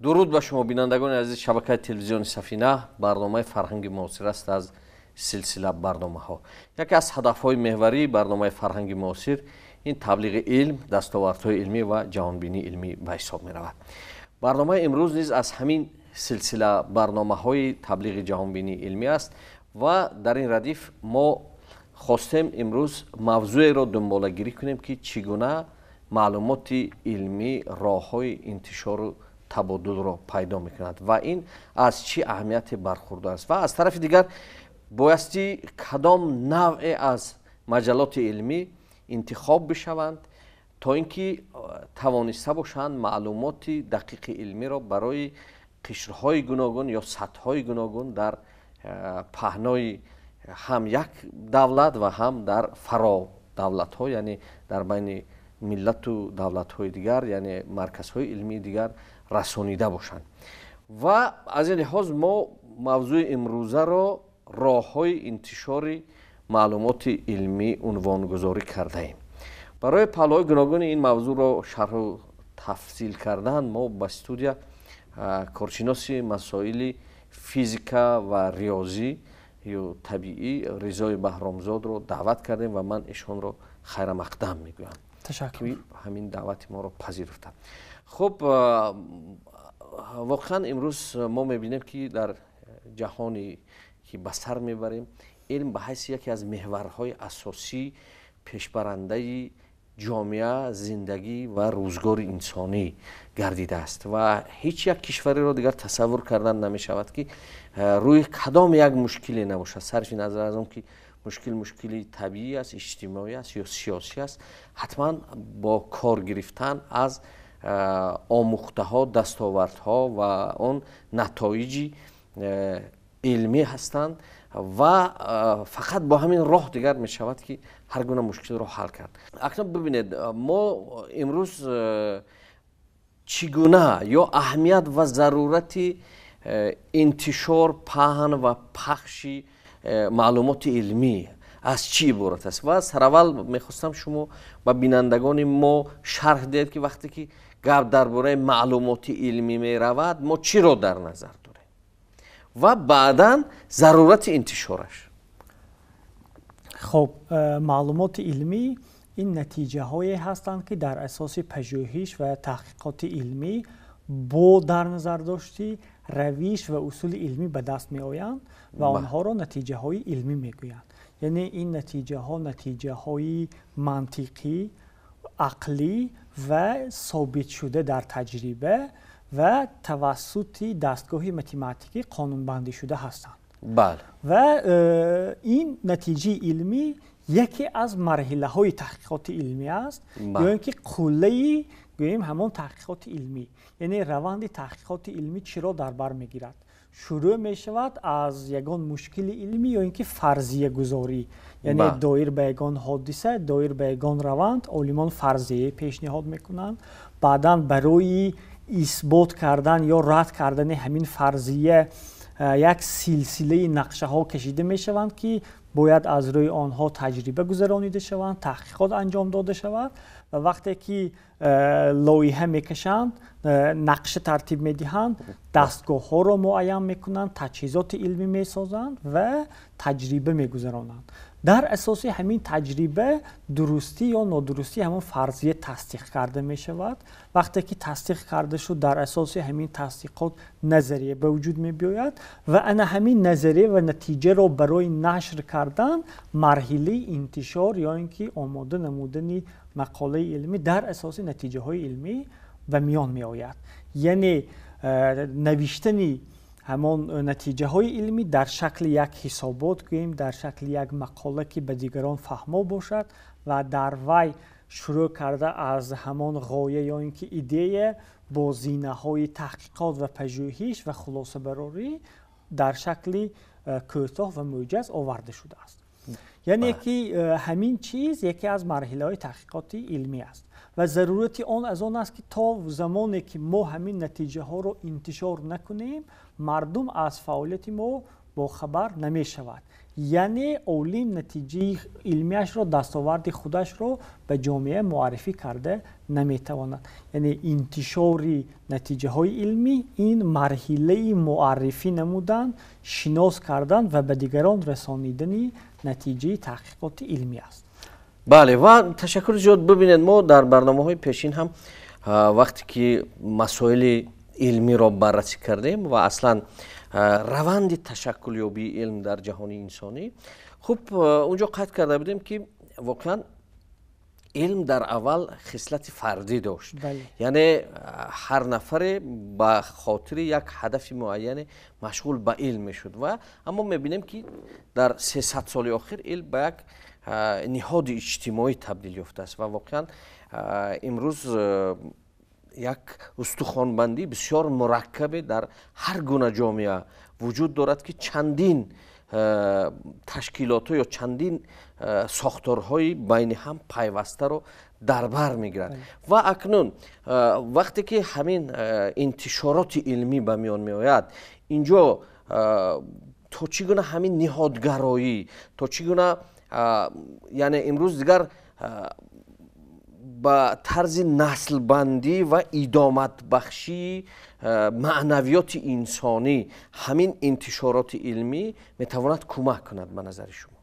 Дуруд ба шумо, бинандагони азиз шабакаи телевизиони Сафина. Барномаи Фарҳанги муосир аст аз силсила барномаҳо. Яке аз ҳадафҳои меҳварии барномаи Фарҳанги муосир ин таблиғи илм, дастовардҳои илмӣ ва ҷаҳонбинии илмӣ ба ҳисоб меравад. Барномаи имрӯз низ аз ҳамин силсила барномаҳои таблиғи ҷаҳонбинии илмӣ аст ва дар ин радиф мо хостем имрӯз мавзӯеро дунболагирӣ кунем, ки чӣ гуна маълумоти илмӣ роҳҳои интишору табодулро пайдо мекунад ва ин аз чӣ аҳамияте бархурдор аст, ва аз тарафи дигар боясти кадом навъе аз маҷаллоти илмӣ интихоб бишаванд, то ин ки тавониста бошанд маълумоти дақиқи илмиро барои қишрҳои гуногун ё сатҳҳои гуногун дар паҳнои ҳам як давлат ва ҳам дар фаро давлатҳо, яъне дар байни миллату давлатҳои дигар, яъне марказҳои илмии дигар расонида бошанд. Ва аз ин лиҳоз мо мавзӯи имрӯзаро роҳҳои интишори маълумоти илмӣ унвонгузорӣ кардаем. Барои паҳлӯҳои гуногуни ин мавзӯъро шарҳу тафсил кардан мо ба студия коршиноси масоили физика ва риёзӣ ё табиӣ Ризои Баҳромзодро даъват кардем ва ман эшонро хайрамақдам мегӯям. Ташаккур. Ки ҳамин даъвати моро пазируфтанд. Хуб, воқеан имрӯз мо мебинем, ки дар ҷаҳоне ки ба сар мебарем, илм ба ҳайси яке аз меҳварҳои асосӣ пешбарандаи ҷомеа, зиндагӣ ва рӯзгори инсонӣ гардидааст ва ҳеҷ як кишвареро дигар тасаввур кардан намешавад, ки рӯи кадом як мушкиле набошад, сарфи назар аз он ки мушкил мушкили табиӣ аст, иҷтимоӣ аст ё сиёсӣ аст, ҳатман бо кор гирифтан аз омӯхтаҳо, дастовардҳо ва он натоиҷи илмӣ ҳастанд ва фақат бо ҳамин роҳ дигар мешавад, ки ҳар гуна мушкилро ҳал кард. Акнун бибинед, мо имрӯз чӣ гуна ё аҳамият ва зарурати интишор, паҳн ва пахши маълумоти илмӣ аз чӣ иборат аст? Ва сараввал мехостам шумо ба бинандагони мо шарҳ диҳед, ки вақте ки гап дар бораи маълумоти илмӣ меравад, мо чиро дар назар дорем ва баъдан зарурати интишораш. Хуб, маълумоти илмӣ ин натиҷаҳое ҳастанд, ки дар асоси пажӯҳиш ва таҳқиқоти илмӣ бо дар назардошти равиш ва усули илмӣ ба даст меоянд ва онҳоро натиҷаҳои илмӣ мегӯянд. Яъне ин натиҷаҳо натиҷаҳои мантиқӣ, ақлӣ ва собитшуда дар таҷриба ва тавассути дастгоҳи математикӣ қонунбандӣ шуда ҳастанд. Ва ин натиҷаи илмӣ яке аз марҳилаҳои таҳқиқоти илмӣ аст ё ин ки қуллаи гӯем ҳамон таҳқиқоти илмӣ. Яъне раванди таҳқиқоти илмӣ чиро дар бар мегирад? Шурӯъ мешавад аз ягон мушкили илмӣ ё ин ки фарзиягузорӣ, яъне доир ба ягон ҳодиса, доир ба ягон раванд олимон фарзие пешниҳод мекунанд. Баъдан барои исбот кардан ё рад кардани ҳамин фарзия як силсилаи нақшаҳо кашида мешаванд, ки бояд аз рӯи онҳо таҷриба гузаронида шаванд, таҳқиқот анҷом дода шавад. Ва вақте ки лоиҳа мекашанд, нақша тартиб медиҳанд, дастгоҳҳоро муайян мекунанд, таҷҳизоти илмӣ месозанд ва таҷриба мегузаронанд. Дар асоси ҳамин таҷриба дурустӣ ё нодурустии ҳамон фарзия тасдиқ карда мешавад. Вақте ки тасдиқ карда шуд, дар асоси ҳамин тасдиқот назария ба вуҷуд мебиёяд ва ана ҳамин назария ва натиҷаро барои нашр кардан марҳилаи интишор ё ин ки омода намудани мақолаи илмӣ дар асоси натиҷаҳои илмӣ ба миён меояд. Яъне навиштани ҳамон натиҷаҳои илмӣ дар шакли як ҳисобот гӯем, дар шакли як мақола, ки ба дигарон фаҳмо бошад ва дар вай шурӯъ карда аз ҳамон ғоя ё ин ки идея бо зинаҳои таҳқиқот ва пажӯҳиш ва хулосабарорӣ дар шакли кӯтоҳ ва мӯҷаз оварда шудааст. Яъне ки ҳамин чиз яке аз марҳилаҳои таҳқиқоти илмӣ аст ва зарурати он аз он аст, ки то замоне ки мо ҳамин натиҷаҳоро интишор накунем, мардум аз фаъолияти мо бохабар намешавад. Яъне олим натиҷаи илмиашро, дастоварди худашро ба ҷомеа муаррифӣ карда наметавонад. Яъне интишори натиҷаҳои илмӣ ин марҳилаи муаррифӣ намудан, шинос кардан ва ба дигарон расонидани натиҷаи таҳқиқоти илмӣ аст. Бале, ва ташаккури зиёд. Бибинед, мо дар барномаҳои пешин ҳам вақте ки масоили илмиро баррасӣ кардем ва аслан раванди ташаккулёбии илм дар ҷаҳони инсонӣ, хуб, унҷо қайд карда будем, ки воқеан илм дар аввал хислати фардӣ дошт, яъне ҳар нафаре ба хотири як ҳадафи муайяне машғул ба илм мешуд. Ва аммо мебинем, ки дар 300 соли охир илм ба як ниҳоди иҷтимоӣ табдил ёфтааст ва воқеан имрӯз як устухонбандӣ бисёр мураккабе дар ҳар гуна ҷомеа вуҷуд дорад, ки чандин ташкилотҳо ё чандин сохторҳои байни ҳам пайвастаро дар бар мегирад. Ва акнун вақте ки ҳамин интишороти илмӣ ба миён меояд, инҷо то чӣ гуна ҳамин ниҳодгароӣ, то чӣ гуна, яъне имрӯз дигар ба тарзи наслбандӣ ва идоматбахшии маънавиёти инсонӣ ҳамин интишороти илмӣ метавонад кӯмак кунад, ба назари шумо?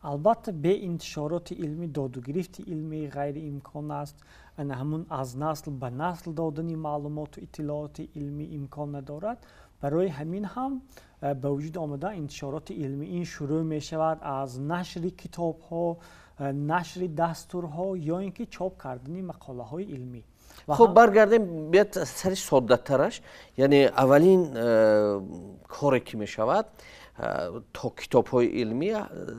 Албатта, бе интишороти илмӣ додугирифти илмӣ ғайриимкон аст. Ана ҳамун аз насл ба насл додани маълумоту иттилооти илмӣ имкон надорад. Барои ҳамин ҳам ба вуҷуд омадан интишороти илмӣ ин шурӯъ мешавад аз нашри китобҳо, нашри дастурҳо ё ин ки чоп кардани мақолаҳои илмӣ. Хуб, баргардем, биёд сари соддатараш, яъне аввалин коре ки мешавад, то китобҳои илмӣ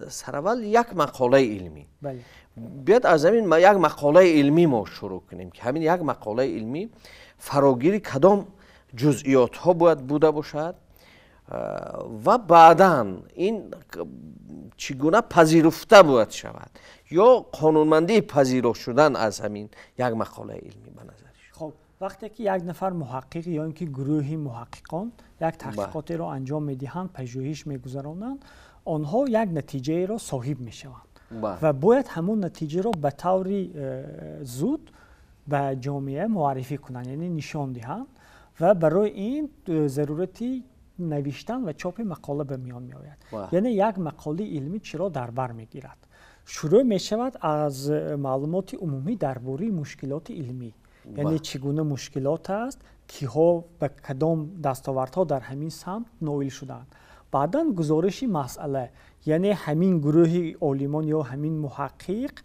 сараввал як мақолаи илмӣ. Биёд аз ҳамин як мақолаи илмӣ мо шурӯъ кунем, ки ҳамин як мақолаи илмӣ фарогири кадом ҷузъиётҳо бояд буда бошад ва баъдан ин чӣ гуна пазируфта бояд шавад ё қонунмандии пазиро шудан аз ҳамин як мақолаи илмӣ, ба назари шумо? Хуб, вақте ки як нафар муҳаққиқ ё ин ки гурӯҳи муҳаққиқон як таҳқиқотеро анҷом медиҳанд, пажӯҳиш мегузаронанд, онҳо як натиҷаеро соҳиб мешаванд ва бояд ҳамон натиҷаро ба таври зуд ба ҷомеа муаррифӣ кунанд, яъне нишон диҳанд. Ва барои ин зарурати навиштан ва чопи мақола ба миён меояд. Яъне як мақолаи илмӣ чиро дар бар мегирад? Шурӯъ мешавад аз маълумоти умумӣ дар бораи мушкилоти илмӣ, яъне чӣ гуна мушкилот аст, киҳо ба кадом дастовардҳо дар ҳамин самт ноил шуданд. Баъдан гузориши масъала, яъне ҳамин гурӯҳи олимон ё ҳамин муҳаққиқ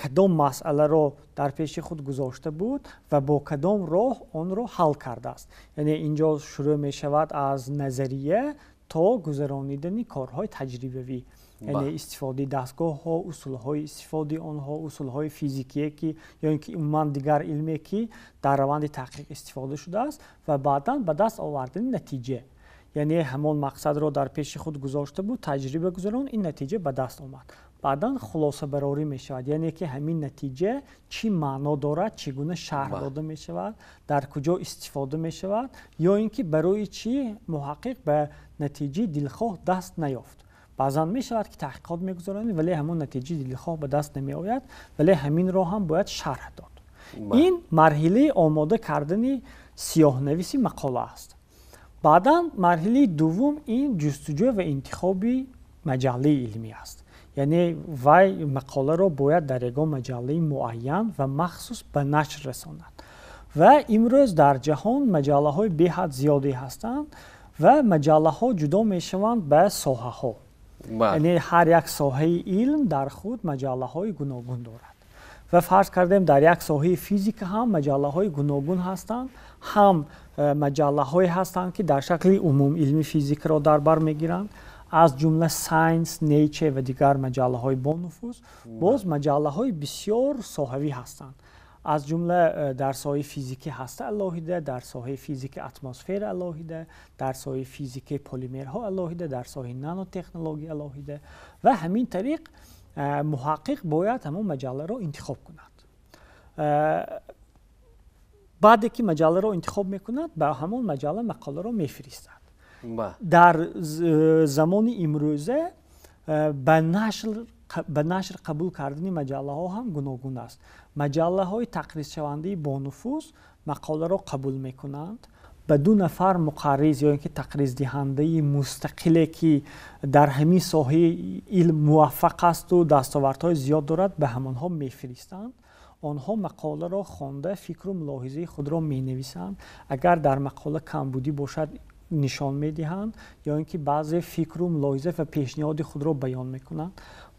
кадом масъаларо дар пеши худ гузошта буд ва бо кадом роҳ онро ҳал кардааст. Яъне инҷо шурӯъ мешавад аз назария то гузаронидани корҳои таҷрибавӣ, яъне истифодаи дастгоҳҳо, усулҳои истифодаи онҳо, усулҳои физикие ки ё ин ки умуман дигар илме ки дар раванди таҳқиқ истифода шудааст, ва баъдан ба даст овардани натиҷа. Яъне ҳамон мақсадро дар пеши худ гузошта буд, таҷриба гузарон, ин натиҷа ба даст омад. Баъдан хулосабарорӣ мешавад, яъне ки ҳамин натиҷа чӣ маъно дорад, чӣ гуна шарҳ дода мешавад, дар куҷо истифода мешавад ё ин ки барои чӣ муҳаққиқ ба натиҷаи дилхоҳ даст наёфт. Баъзан мешавад, ки таҳқиқот мегузаронед, вале ҳамон натиҷаи дилхоҳ ба даст намеояд, вале ҳаминро ҳам бояд шарҳ дод. Ин марҳилаи омода кардани сиёҳнависи мақола аст. Баъдан марҳилаи дуввум ин ҷустуҷӯ ва интихоби маҷаллаи илмӣ аст. Яъне вай мақоларо бояд дар ягон маҷаллаи муайян ва махсус ба нашр расонад. Ва имрӯз дар ҷаҳон маҷаллаҳои беҳад зиёде ҳастанд ва маҷаллаҳо ҷудо мешаванд ба соҳаҳо. Яъне ҳар як соҳаи илм дар худ маҷаллаҳои гуногун дорад. Ва фарз кардем, дар як соҳаи физика ҳам маҷаллаҳои гуногун ҳастанд, ҳам маҷаллаҳое ҳастанд, ки дар шакли умум илми физикаро дар бар мегиранд, аз ҷумла Science, Nature ва дигар маҷаллаҳои бонуфуз. Боз маҷаллаҳои бисёр соҳавӣ ҳастанд, аз ҷумла дар соҳаи физики ҳаста алоҳида, дар соҳаи физики атмосфера алоҳида, дар соҳаи физики полимерҳо алоҳида, дар соҳаи нанотехнология алоҳида. Ва ҳамин тариқ муҳаққиқ бояд ҳамон маҷалларо интихоб кунад. Баъде ки маҷалларо интихоб мекунад, ба ҳамон маҷалла мақоларо мефиристад. Дар замони имрӯза ба нашр қабул кардани маҷаллаҳо ҳам гуногун аст. Маҷаллаҳои тақризшавандаи бонуфуз мақоларо қабул мекунанд. Ба ду нафар муқарриз ё ин ки тақриздиҳандаи мустақиле, ки дар ҳамин соҳаи илм муваффақ асту дастовардҳои зиёд дорад, ба ҳамонҳо мефиристанд. Онҳо мақоларо хонда, фикру мулоҳизаи худро менависанд. Агар дар мақола камбудӣ бошад, нишон медиҳанд ё ин ки баъзе фикру мулоҳиза ва пешниҳоди худро баён мекунанд.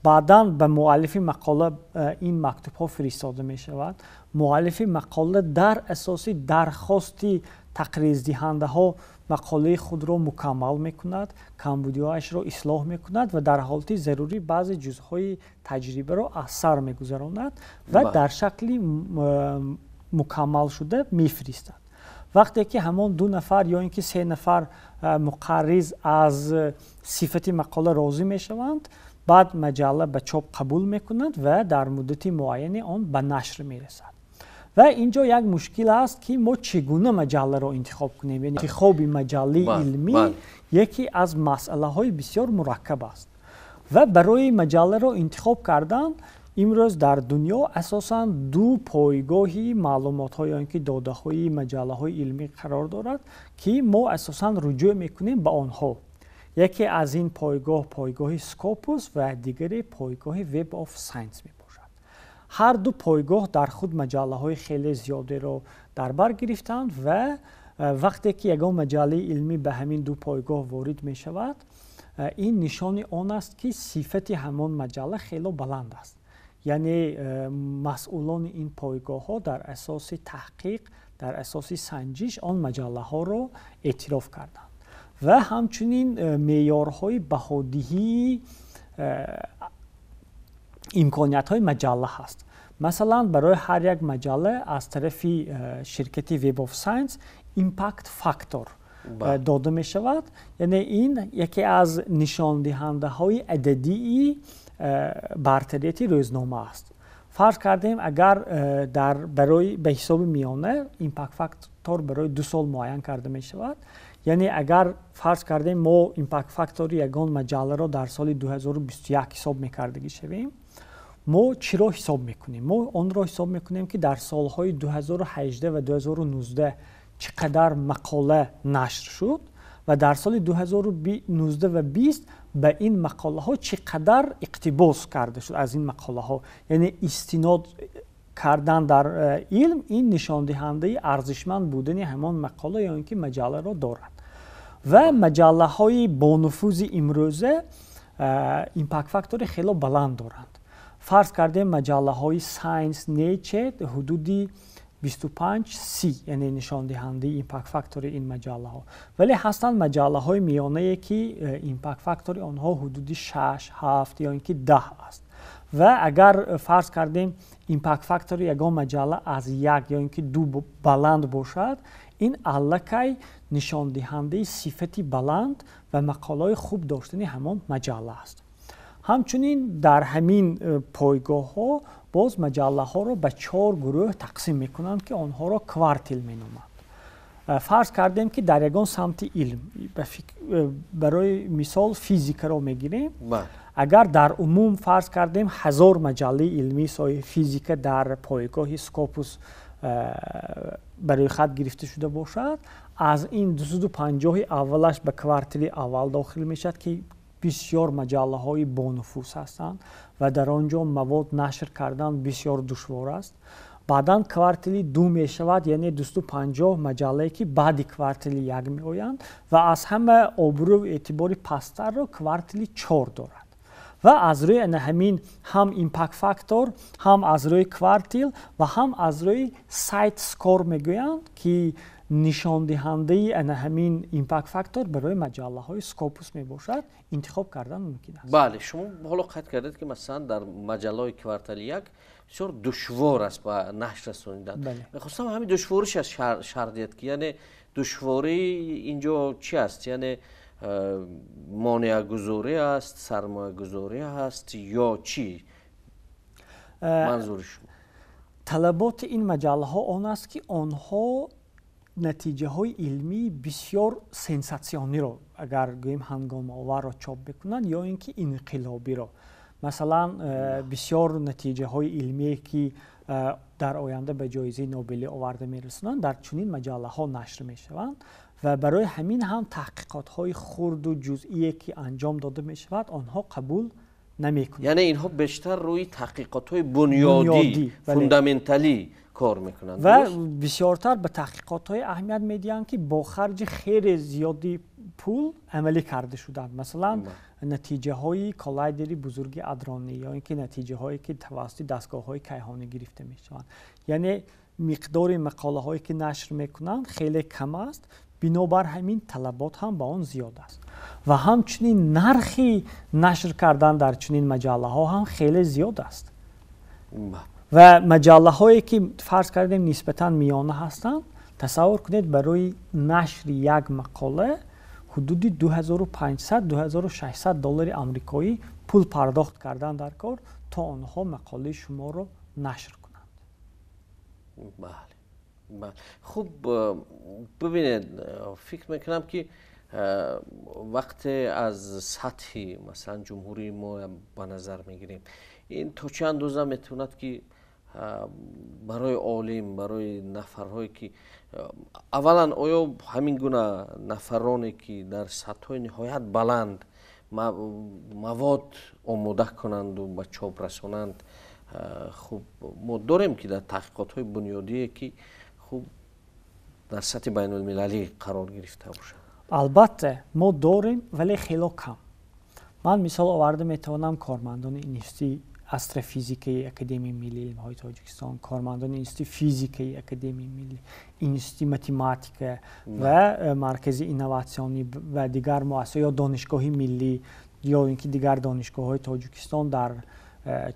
Баъдан ба муаллифи мақола ин мактубҳо фиристода мешавад. Муаллифи мақола дар асоси дархости тақриздиҳандаҳо мақолаи худро мукаммал мекунад, камбудиҳояшро ислоҳ мекунад ва дар ҳолати зарурӣ баъзе ҷузъҳои таҷрибаро аз сар мегузаронад ва дар шакли мукаммалшуда мефиристад. Вақте ки ҳамон ду нафар ё ин ки се нафар муқарриз аз сифати мақола розӣ мешаванд, баъд маҷалла ба чоп қабул мекунад ва дар муддати муайяне он ба нашр мерасад. Ва инҷо як мушкил аст, ки мо чӣ гуна маҷалларо интихоб кунем. Яъне интихоби маҷаллаи илмӣ яке аз масъалаҳои бисёр мураккаб аст. Ва барои маҷалларо интихоб кардан имрӯз дар дунё асосан ду пойгоҳи маълумотҳо ё ин ки додаҳои маҷаллаҳои илмӣ қарор дорад, ки мо асосан руҷӯъ мекунем ба онҳо. Яке аз ин пойгоҳ пойгоҳи Scopus ва дигаре пойгоҳи Web of Science мебошад. Ҳар ду пойгоҳ дар худ маҷаллаҳои хеле зиёдеро дар бар гирифтанд ва вақте ки ягон маҷаллаи илмӣ ба ҳамин ду пойгоҳ ворид мешавад, ин нишони он аст, ки сифати ҳамон маҷалла хело баланд аст. Яъне масъулони ин пойгоҳҳо дар асоси таҳқиқ, дар асоси санҷиш он маҷаллаҳоро эътироф карданд. Ва ҳамчунин меъёрҳои баҳодиҳии имкониятҳои маҷалла ҳаст. Масалан, барои ҳар як маҷалла аз тарафи ширкати Web of Science Impact Factor дода мешавад. Яъне ин яке аз нишондиҳандаҳои ададии бартарияти рӯзнома аст. Фарз кардем, агар дар барои ба ҳисоби миёна Impact Factor барои 2 сол муайян карда мешавад. Яъне агар фарз кардем, мо Impact Factor ягон маҷалларо дар соли 2021 ҳисоб мекардагӣ шавем, мо чиро ҳисоб мекунем? Мо онро ҳисоб мекунем, ки дар солҳои 2018 ва 2019 чӣ қадар мақола нашр шуд ва дар соли 2019 ва 20 ба ин мақолаҳо чӣ қадар иқтибос карда шуд аз ин мақолаҳо. Яъне истинод кардан дар илм ин нишондиҳандаи арзишманд будани ҳамон мақола ё ин ки маҷалларо дорад. Ва маҷаллаҳои бонуфузи имрӯза Impact Factor хело баланд доранд. Фарз кардем, маҷаллаҳои Science, Nature ҳудуди 25-30, яъне нишондиҳандаи Impact Factor ин маҷаллаҳо. Вале ҳастанд маҷаллаҳои миёнае, ки Impact Factor онҳо ҳудуди 6, 7 ё ин ки 10 аст. Ва агар фарз кардем, Impact Factor ягон маҷалла аз 1 ё ин ки 2 баланд бошад, ин аллакай нишондиҳандаи сифати баланд ва мақолаҳои хуб доштани ҳамон маҷалла аст. Ҳамчунин дар ҳамин пойгоҳҳо боз маҷаллаҳоро ба 4 гурӯҳ тақсим мекунанд, ки онҳоро квартил меноманд. Фарз кардем, ки дар ягон самти илм, барои мисол физикаро мегирем, агар дар умум фарз кардем 1000 маҷаллаи илмии соҳаи физика дар пойгоҳи Scopus ба рӯйхат гирифта шуда бошад, аз ин 250 аввалаш ба квартили аввал дохил мешавад, ки бисёр маҷаллаҳои бонуфуз ҳастанд ва дар он ҷо мавод нашр кардан бисёр душвор аст. Баъдан квартили ду мешавад, яъне 250 маҷаллае, ки баъди квартили як меоянд, ва аз ҳама обрӯ эътибори пасттарро квартили чор дорад. Ва аз рӯи ана ҳамин ҳам Impact Factor, ҳам аз рӯи квартил ва ҳам аз рӯи CiteScore мегӯянд, ки нишондиҳандаи ана ҳамин Impact Factor барои маҷаллаҳои Scopus мебошад, интихоб кардан мумкин аст. Бале, шумо ҳоло қайд кардед, ки масалан дар маҷаллаҳои квартали як бисёр душвор аст ба нашр расонидан. Мехостам ҳамин душвориш аз шарҳ диҳед, ки яъне душворӣ инҷо чӣ аст? Яъне монеагузорӣ аст, сармоягузорӣ аст ё чӣ манзури шумо? Талаботи ин маҷаллаҳо он аст, ки онҳо Натиҷаҳои илмии бисёр сенсатсиониро, агар гӯем, ҳангомаоварро чоп мекунанд ё ин ки инқилобиро. Масалан, бисёр натиҷаҳои илмие, ки дар оянда ба ҷоизаи Нобелӣ оварда мерасонанд, дар чунин маҷаллаҳо нашр мешаванд ва барои ҳамин ҳам таҳқиқотҳои хурду ҷузъие, ки анҷом дода мешавад, онҳо қабул намекунанд. Яъне инҳо бештар рӯи таҳқиқотҳои бунёдӣ, фундаменталӣ кор мекунанд. Ва бисёртар ба таҳқиқотҳое аҳамият медиҳанд, ки бо харҷи хеле зиёди пул амалӣ карда шуданд. Масалан, натиҷаҳои коллайдери бузурги адронӣ ё ин ки натиҷаҳое, ки тавассути дастгоҳҳои кайҳонӣ гирифта мешаванд. Яъне миқдори мақолаҳое, ки нашр мекунанд, хеле кам аст, бинобар ҳамин талабот ҳам ба он зиёд аст. Ва ҳамчунин нархи нашр кардан дар чунин маҷаллаҳо ҳам хеле зиёд аст. Ва маҷаллаҳое, ки фарз кардем, нисбатан миёна ҳастанд, тасаввур кунед, барои нашри як мақола ҳудуди 2500-2600 доллари амрикоӣ пул пардохт кардан дар кор, то онҳо мақолаи шуморо нашр кунанд. Бале. Хуб, бибинед, фикр мекунам, ки вақте аз сатҳи, масалан, ҷумҳурии мо ба назар мегирем, ин то чӣ андоза метавонад, ки барои олим, барои нафарҳое, ки аввалан, оё ҳамин гуна нафароне, ки дар сатҳҳои ниҳоят баланд мавод омода кунанду ба чоп расонанд, хуб, мо дорем, ки дар таҳқиқотҳои бунёдие, ки хуб, дар сатҳи байнулмилалӣ қарор гирифта бошад? Албатта, мо дорем, вале хело кам. Ман мисол оварда метавонам кормандони Институти астрофизикаи Академияи миллии илмҳои Тоҷикистон, кормандони Институти физикаи Академияи миллӣ, Институти математика ва Маркази инноватсионӣ ва дигар муассиса ё Донишгоҳи миллӣ ё ин ки дигар донишгоҳҳои Тоҷикистон дар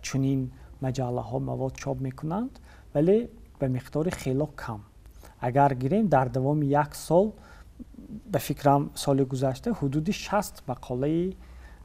чунин маҷаллаҳо мавод чоп мекунанд, вале ба миқдори хело кам. Агар гирем, дар давоми як сол, ба фикрам, соли гузашта ҳудуди 60 мақолаи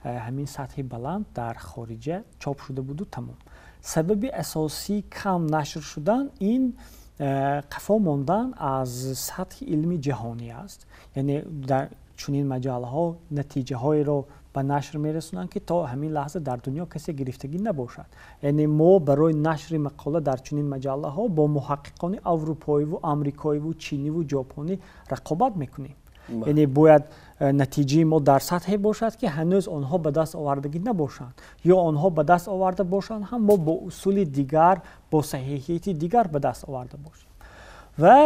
ҳамин сатҳи баланд дар хориҷа чоп шуда буду тамом. Сабаби асосии кам нашр шудан ин қафо мондан аз сатҳи илми ҷаҳонӣ аст. Яъне дар чунин маҷаллаҳо натиҷаҳоеро ба нашр мерасонанд, ки то ҳамин лаҳза дар дунё касе гирифтагӣ набошад. Яъне мо барои нашри мақола дар чунин маҷаллаҳо бо муҳаққиқони аврупоиву амрикоиву чиниву ҷопонӣ рақобат мекунем. Яъне бояд натиҷаи мо дар сатҳе бошад, ки ҳанӯз онҳо ба даст овардагӣ набошанд, ё онҳо ба даст оварда бошанд ҳам, мо бо усули дигар, бо саҳиҳияти дигар ба даст оварда бошем. Ва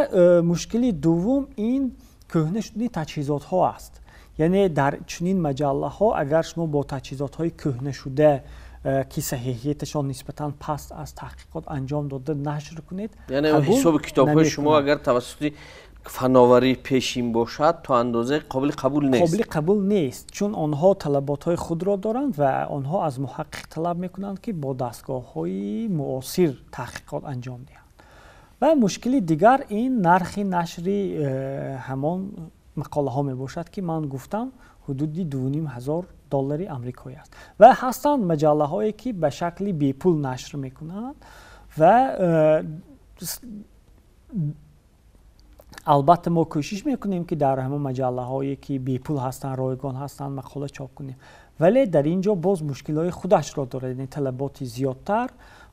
мушкили дуввум ин кӯҳна шудани таҷҳизотҳо аст. Яъне дар чунин маҷаллаҳо агар шумо бо таҷҳизотҳои кӯҳнашуда, ки саҳиҳияташон нисбатан паст аст, таҳқиқот анҷом дода нашр кунед, яъне ҳисоби китобҳои шумо агар тавассути фановарии пешин бошад, то андозаи қобили қабул нест. Қобили қабул нест, чун онҳо талаботҳои худро доранд ва онҳо аз муҳаққиқ талаб мекунанд, ки бо дастгоҳҳои муосир таҳқиқот анҷом диҳанд. Ва мушкили дигар ин нархи нашри ҳамон мақолаҳо мебошад, ки ман гуфтам, ҳудуди 2500 доллари амрикоӣ аст. Ва ҳастанд маҷаллаҳое, ки ба шакли бепул нашр мекунанд ва албатта мо кӯшиш мекунем, ки дар ҳамон маҷаллаҳое, ки бепул ҳастанд, ройгон ҳастанд, мақола чоп кунем, вале дар ин ҷо боз мушкилҳои худашро дорад, яъне талаботи зиёдтар.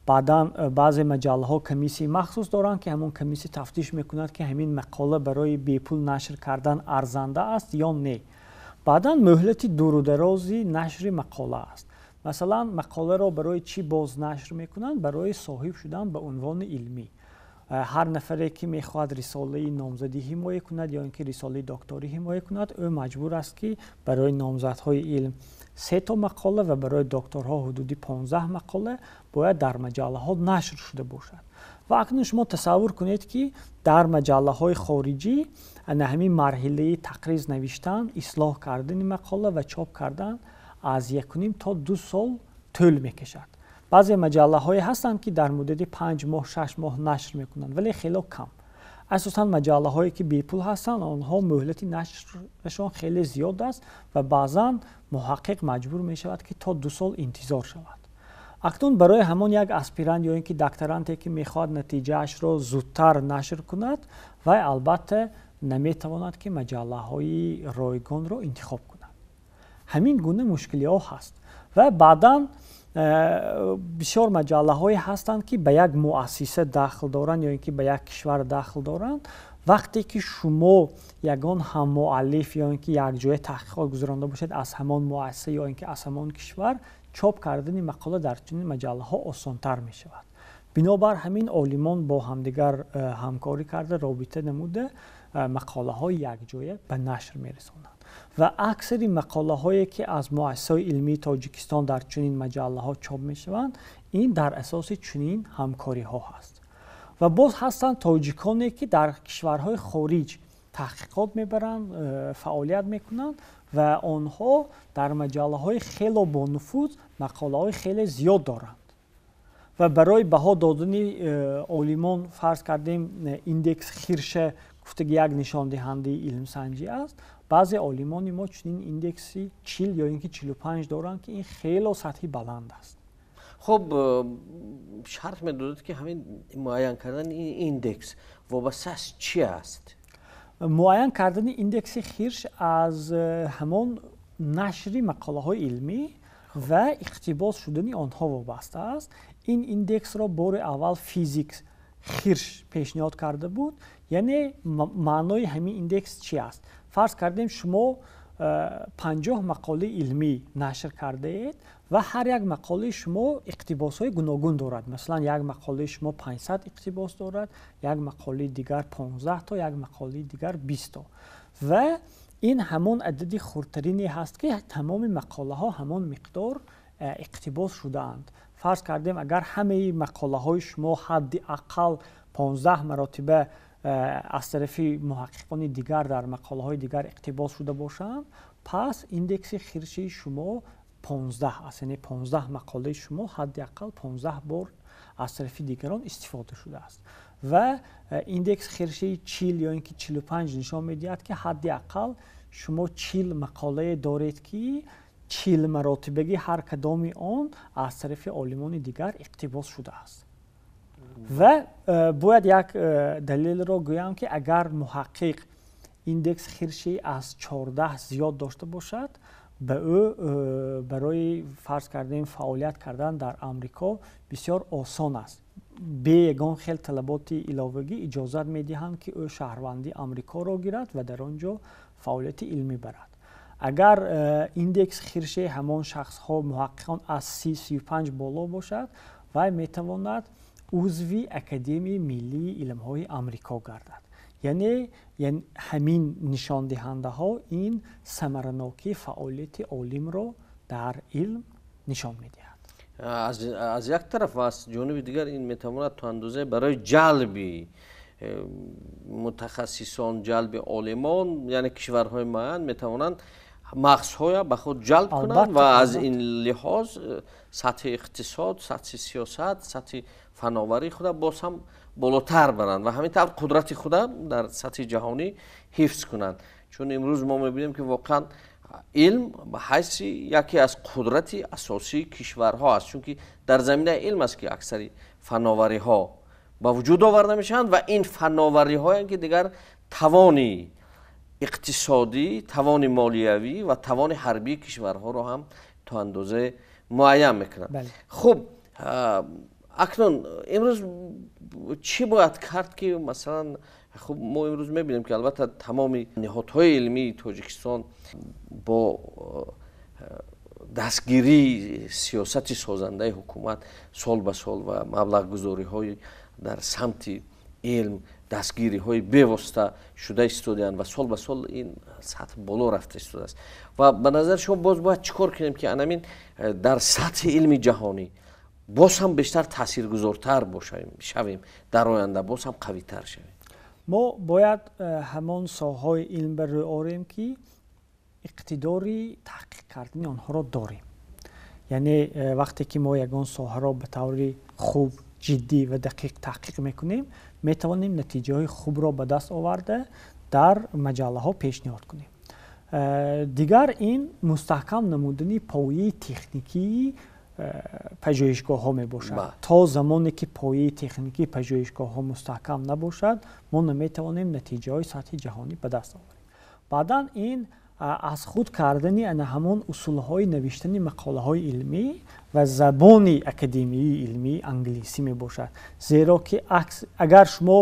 Баъдан баъзе маҷаллаҳо комиссияи махсус доранд, ки ҳамон комиссия тафтиш мекунад, ки ҳамин мақола барои бепул нашр кардан арзанда аст ё не. Баъдан муҳлати дурударози нашри мақола аст. Масалан, мақоларо барои чӣ боз нашр мекунанд? Барои соҳиб шудан ба унвони илмӣ. Ҳар нафаре, ки мехоҳад рисолаи номзадӣ ҳимоя кунад ё ин ки рисолаи докторӣ ҳимоя кунад, ӯ маҷбур аст, ки барои номзадҳои илм се то мақола ва барои докторҳо ҳудуди 15 мақола бояд дар маҷаллаҳо нашр шуда бошад. Ва акнун шумо тасаввур кунед, ки дар маҷаллаҳои хориҷӣ ана ҳамин марҳилаи тақриз навиштан, ислоҳ кардани мақола ва чоп кардан аз 1,5 то 2 сол тӯл мекашад. Баъзе маҷаллаҳое ҳастанд, ки дар муддати 5 моҳ, 6 моҳ нашр мекунанд, вале хело кам. Асосан маҷаллаҳое, ки бепул ҳастанд, онҳо муҳлати нашрашон хеле зиёд аст ва баъзан муҳаққиқ маҷбур мешавад, ки то 2 сол интизор шавад. Акнун барои ҳамон як аспирант ё ин ки докторанте, ки мехоҳад натиҷаашро зудтар нашр кунад, вай албатта наметавонад, ки маҷаллаҳои ройгонро интихоб кунад. Ҳамин гуна мушкилиҳо ҳаст. Ва баъдан бисёр маҷаллаҳое ҳастанд, ки ба як муассиса дахл доранд ё ин ки ба як кишвар дахл доранд. Вақте ки шумо ягон ҳаммуаллиф ё ин ки якҷоя таҳқиқот гузаронда бошед аз ҳамон муассиса ё ин ки аз ҳамон кишвар, чоп кардани мақола дар чунин маҷаллаҳо осонтар мешавад. Бинобар ҳамин олимон бо ҳамдигар ҳамкорӣ карда, робита намуда, мақолаҳои якҷоя ба нашр мерасонанд. Ва аксари мақолаҳое, ки аз муассисаҳои илмии Тоҷикистон дар чунин маҷаллаҳо чоп мешаванд, ин дар асоси чунин ҳамкориҳо ҳаст. Ва боз ҳастанд тоҷиконе, ки дар кишварҳои хориҷ таҳқиқот мебаранд, фаъолият мекунанд ва онҳо дар маҷаллаҳои хело бонуфуз мақолаҳои хеле зиёд доранд. Ва барои баҳо додани олимон, фарз кардем, индекс Хирша гуфтаги як нишондиҳандаи илмсанҷӣ аст. Баъзе олимони мо чунин индекси 40 ё ин ки 45 доранд, ки ин хело сатҳи баланд аст. Хуб, шарҳ медодед, ки ҳамин муайян кардани ин индекс вобаста аз чӣ аст? Муайян кардани индекси Хирш аз ҳамон нашри мақолаҳои илмӣ ва иқтибос шудани онҳо вобаста аст. Ин индексро бори аввал физик Хирш пешниҳод карда буд. Яъне маънои ҳамин индекс чӣ аст? Фарз кардем, шумо 50 мақолаи илмӣ нашр кардаед ва ҳар як мақолаи шумо иқтибосҳои гуногун дорад. Масалан, як мақолаи шумо 500 иқтибос дорад, як мақолаи дигар 15 то, як мақолаи дигар 20 то. Ва ин ҳамон адади хурдтарине ҳаст, ки тамоми мақолаҳо ҳамон миқдор иқтибос шудаанд. Фарз кардем, агар ҳамаи мақолаҳои шумо ҳадди ақал 15 маротиба аз тарафи муҳаққиқони дигар дар мақолаҳои дигар иқтибос шуда бошанд, пас индекси Хирши шумо 15 аст, яъне 15 мақолаи шумо ҳадди ақал 15 бор аз тарафи дигарон истифода шудааст. Ва индекс Хирши 40 ё ин ки 45 нишон медиҳад, ки ҳадди ақал шумо 40 мақолае доред, ки 40 маротибагӣ ҳар кадоми он аз тарафи олимони дигар иқтибос шудааст. Ва бояд як далелро гӯям, ки агар муҳаққиқ индекс Хирши аз 14 зиёд дошта бошад, ба ӯ барои, фарз кардем, фаъолият кардан дар Амрико бисёр осон аст. Бе ягон хел талаботи иловагӣ иҷозат медиҳанд, ки ӯ шаҳрвандии Амрикоро гирад ва дар он ҷо фаъолияти илмӣ барад. Агар индекс Хирши ҳамон шахсҳо, муҳаққиқон аз 30, 35 боло бошад, вай метавонад узви Академияи миллии илмҳои Амрико гардад. Яъне ҳамин нишондиҳандаҳо ин самаранокии фаъолияти олимро дар илм нишон медиҳад. Аз як тараф, ва аз ҷониби дигар ин метавонад то андозае барои ҷалби мутахассисон, ҷалби олимон, яъне кишварҳои муайян метавонанд мағзҳоя ба худ ҷалб кунанд ва аз ин лиҳоз сатҳи иқтисод, сатҳи сиёсат, сатҳи фановарии худа боз ҳам болотар баранд ва ҳамин тавр қудрати худа дар сатҳи ҷаҳонӣ ҳифз кунанд. Чун имрӯз мо мебинем, ки воқеан илм ба ҳайси яке аз қудрати асосии кишварҳо аст, чунки дар заминаи илм аст, ки аксари фановариҳо ба вуҷуд оварда мешаванд ва ин фановариҳоянд, ки дигар тавони иқтисодӣ, тавони молиявӣ ва тавони ҳарбии кишварҳоро ҳам то андозае муайян мекунанд. Хуб, акнун имрӯз чӣ бояд кард, ки масалан, хуб, мо имрӯз мебинем, ки албатта тамоми ниҳодҳои илмии Тоҷикистон бо дастгирии сиёсати созандаи ҳукумат сол ба сол ва маблағгузориҳои дар самти илм дастгириҳои бевосита шуда истодаанд ва сол ба сол ин сатҳ боло рафта истодааст. Ва ба назари шумо боз бояд чӣ кор кунем, ки анамин дар сатҳи илми ҷаҳонӣ боз ҳам бештар таъсиргузортар шавем, дар оянда боз ҳам қавитар шавем? Мо бояд ҳамон соҳаҳои илм ба рӯй орем, ки иқтидори таҳқиқ кардани онҳоро дорем. Яъне вақте ки мо ягон соҳаро ба таври хуб, ҷиддӣ ва дақиқ таҳқиқ мекунем, метавонем натиҷаҳои хубро ба даст оварда дар маҷаллаҳо пешниҳод кунем. Дигар ин мустаҳкам намудани пояи техникии пажӯҳишгоҳҳо мебошад. То замоне ки пояи техникии пажӯҳишгоҳҳо мустаҳкам набошад, мо наметавонем натиҷаҳои сатҳи ҷаҳонӣ ба даст оварем. Баъдан ин аз худ кардани ана ҳамон усулҳои навиштани мақолаҳои илмӣ ва забони академияи илмии англисӣ мебошад. Зеро ки агар шумо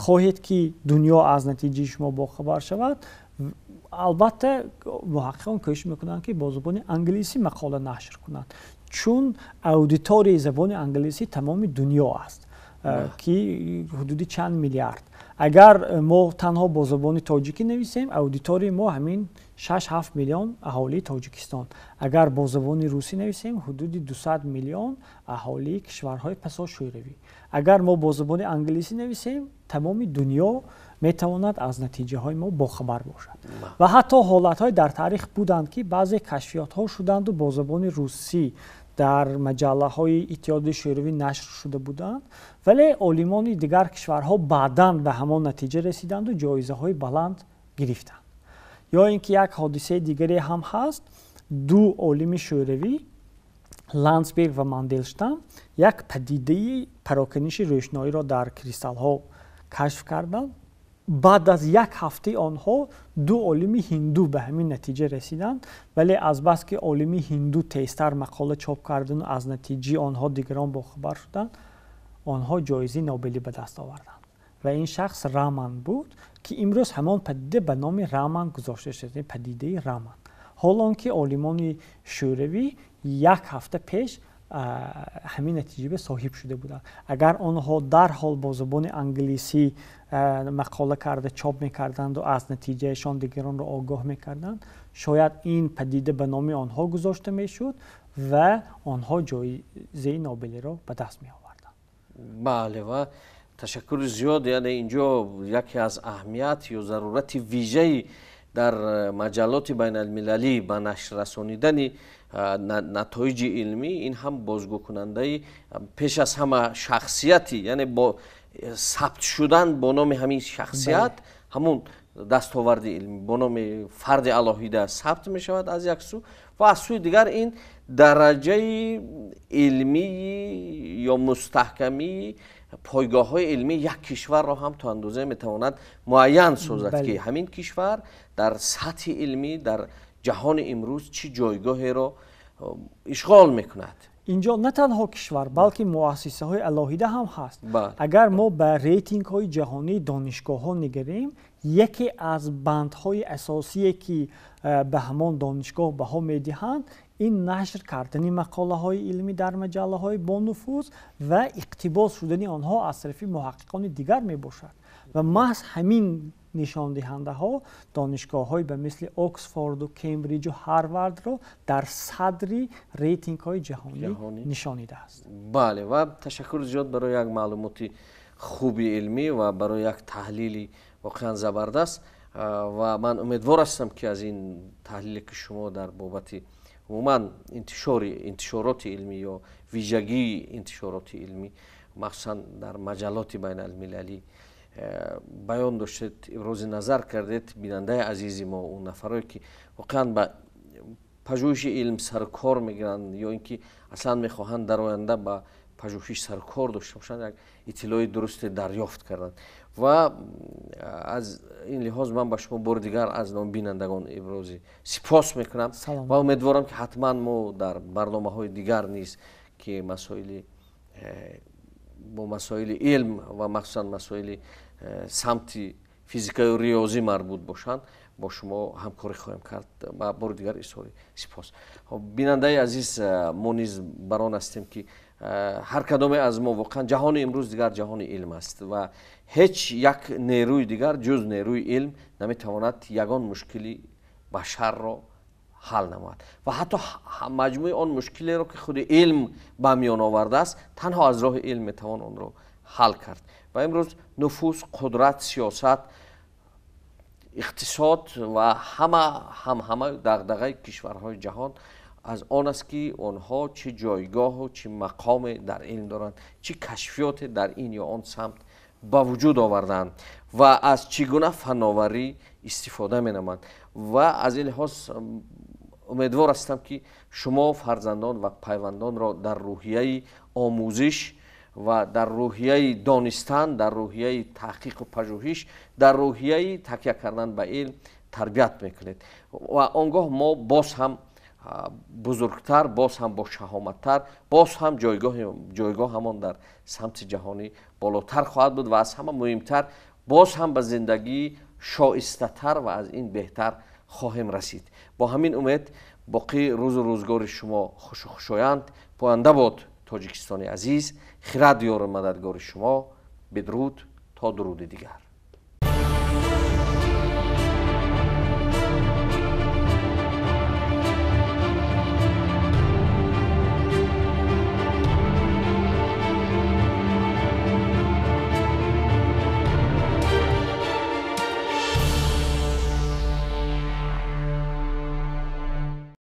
хоҳед, ки дунё аз натиҷаи шумо бохабар шавад, албатта муҳаққиқон кӯшиш мекунанд, ки бо забони англисӣ мақола нашр кунанд, чун аудиторияи забони англисӣ тамоми дунё аст, ки ҳудуди чанд миллиард. Агар мо танҳо бо забони тоҷикӣ нависем, аудиторияи мо ҳамин 6-7 миллион аҳолии Тоҷикистон. Агар бо забони русӣ нависем, ҳудуди 200 миллион аҳолии кишварҳои пасошӯравӣ. Агар мо бо забони англисӣ нависем, тамоми дунё метавонад аз натиҷаҳои мо бохабар бошад. Ва ҳатто ҳолатҳое дар таърих буданд, ки баъзе кашфиётҳо шуданду бо забони русӣ дар маҷаллаҳои Иттиҳоди Шӯравӣ нашр шуда буданд, вале олимони дигар кишварҳо баъдан ба ҳамон натиҷа расиданду ҷоизаҳои баланд гирифтанд. Ё ин ки як ҳодисаи дигаре ҳам ҳаст. Ду олими шӯравӣ, Ландсберг ва Манделштам, як падидаи пароканиши рӯшноиро дар кристаллҳо кашф карданд. Баъд аз як ҳафтаи онҳо ду олими ҳинду ба ҳамин натиҷа расиданд, вале азбаски олими ҳинду тезтар мақола чоп кардану аз натиҷаи онҳо дигарон бохабар шуданд, онҳо ҷоизаи Нобелӣ ба даст оварданд. Ва ин шахс Раман буд, ки имрӯз ҳамон падида ба номи Раман гузошта шуд, падидаи Раман, ҳол он ки олимони шӯравӣ як ҳафта пеш ҳамин натиҷа соҳиб шуда буданд. Агар онҳо дарҳол бо забони англисӣ мақола карда чоп мекарданду аз натиҷаашон дигаронро огоҳ мекарданд, шояд ин падида ба номи онҳо гузошта мешуд ва онҳо ҷоизаи Нобелиро ба даст меоварданд. Бале, ва ташаккури зиёд. Яъне инҷо яке аз аҳамият ё зарурати вижаи дар маҷаллоти байналмилалӣ ба нашр расонидани натоиҷи илмӣ, ин ҳам бозгӯкунандаи пеш аз ҳама шахсияти, яъне бо сабт шудан бо номи ҳамин шахсият, ҳамун дастоварди илмӣ бо номи фарди алоҳида сабт мешавад аз як сӯ, ва аз сӯи дигар ин дараҷаи илмии ё мустаҳкамии пойгоҳҳои илмии як кишварро ҳам то андозае метавонад муайян созад, ки ҳамин кишвар дар сатҳи илмӣ дар ҷаҳони имрӯз чӣ ҷойгоҳеро ишғол мекунад. Инҷо на танҳо кишвар, балки муассисаҳои алоҳида ҳам ҳаст. Агар мо ба рейтингҳои ҷаҳонии донишгоҳҳо нигарем, яке аз бандҳои асосие, ки ба ҳамон донишгоҳ баҳо медиҳанд, ин нашр кардани мақолаҳои илмӣ дар маҷаллаҳои бонуфуз ва иқтибос шудани онҳо аз тарафи муҳаққиқони дигар мебошад. Ва маҳз ҳамин нишондиҳандаҳо донишгоҳҳои ба мисли Оксфорду, Кембриҷу Ҳарвардро дар садри рейтингҳои ҷаҳонӣ нишонидааст. Бале, ва ташаккури зиёд барои як маълумоти хуби илмӣ ва барои як таҳлили воқеан забардаст. Ва ман умедвор ҳастам, ки аз ин таҳлиле, ки шумо дар бобати умуман интишороти илмӣ ё вижагии интишороти илмӣ, махсусан дар маҷаллоти байналмилалӣ баён доштед, ибрози назар кардед, бинандаи азизи мо, он нафарое, ки воқеан ба пажӯҳиши илм сарукор мегиранд ё ин ки аслан мехоҳанд дар оянда ба пажӯҳиш сарукор дошта бошанд, як иттилои дурусте дарёфт карданд. Ва аз ин лиҳоз ман ба шумо бори дигар аз номи бинандагон ибрози сипос мекунам ва умедворам, ки ҳатман мо дар барномаҳои дигар низ, ки масоили бо масоили илм ва махсусан масоили самти физикаю риёзӣ марбут бошанд, бо шумо ҳамкорӣ хоҳем кард. Ва бори дигар изҳори сипос. Бинандаи азиз, мо низ бар он ҳастем, ки ҳар кадоме аз мо, воқеан ҷаҳони имрӯз дигар ҷаҳони илм аст ва ҳеҷ як нерӯи дигар ҷуз нерӯи илм наметавонад ягон мушкили башарро ҳал намояд ва ҳатто маҷмӯи он мушкилеро, ки худи илм ба миён овардааст, танҳо аз роҳи илм метавон онро ҳал кард. Ва имрӯз нуфуз, қудрат, сиёсат, иқтисод ва ҳама дағдағаи кишварҳои ҷаҳон аз он аст, ки онҳо чӣ ҷойгоҳу чӣ мақоме дар илм доранд, чӣ кашфиёте дар ин ё он самт ба вуҷуд овардаанд ва аз чӣ гуна фанноварӣ истифода менамоянд. Ва аз ин лиҳоз Умедвор ҳастам, ки шумо фарзандон ва пайвандонро дар рӯҳияи омӯзиш ва дар рӯҳияи донистан, дар рӯҳияи таҳқиқу пажӯҳиш, дар рӯҳияи такя кардан ба илм тарбият мекунед ва он гоҳ мо боз ҳам бузургтар, боз ҳам бошаҳоматтар, боз ҳам ҷойгоҳамон дар самти ҷаҳонӣ болотар хоҳад буд ва аз ҳама муҳимтар боз ҳам ба зиндагии шоистатар ва аз ин беҳтар хоҳем расид. Бо ҳамин умед боқӣ рӯзу рӯзгори шумо хушу хушоянд. Поянда бод Тоҷикистони азиз, хирад ёру мададгори шумо. Бидруд то дуруди дигар.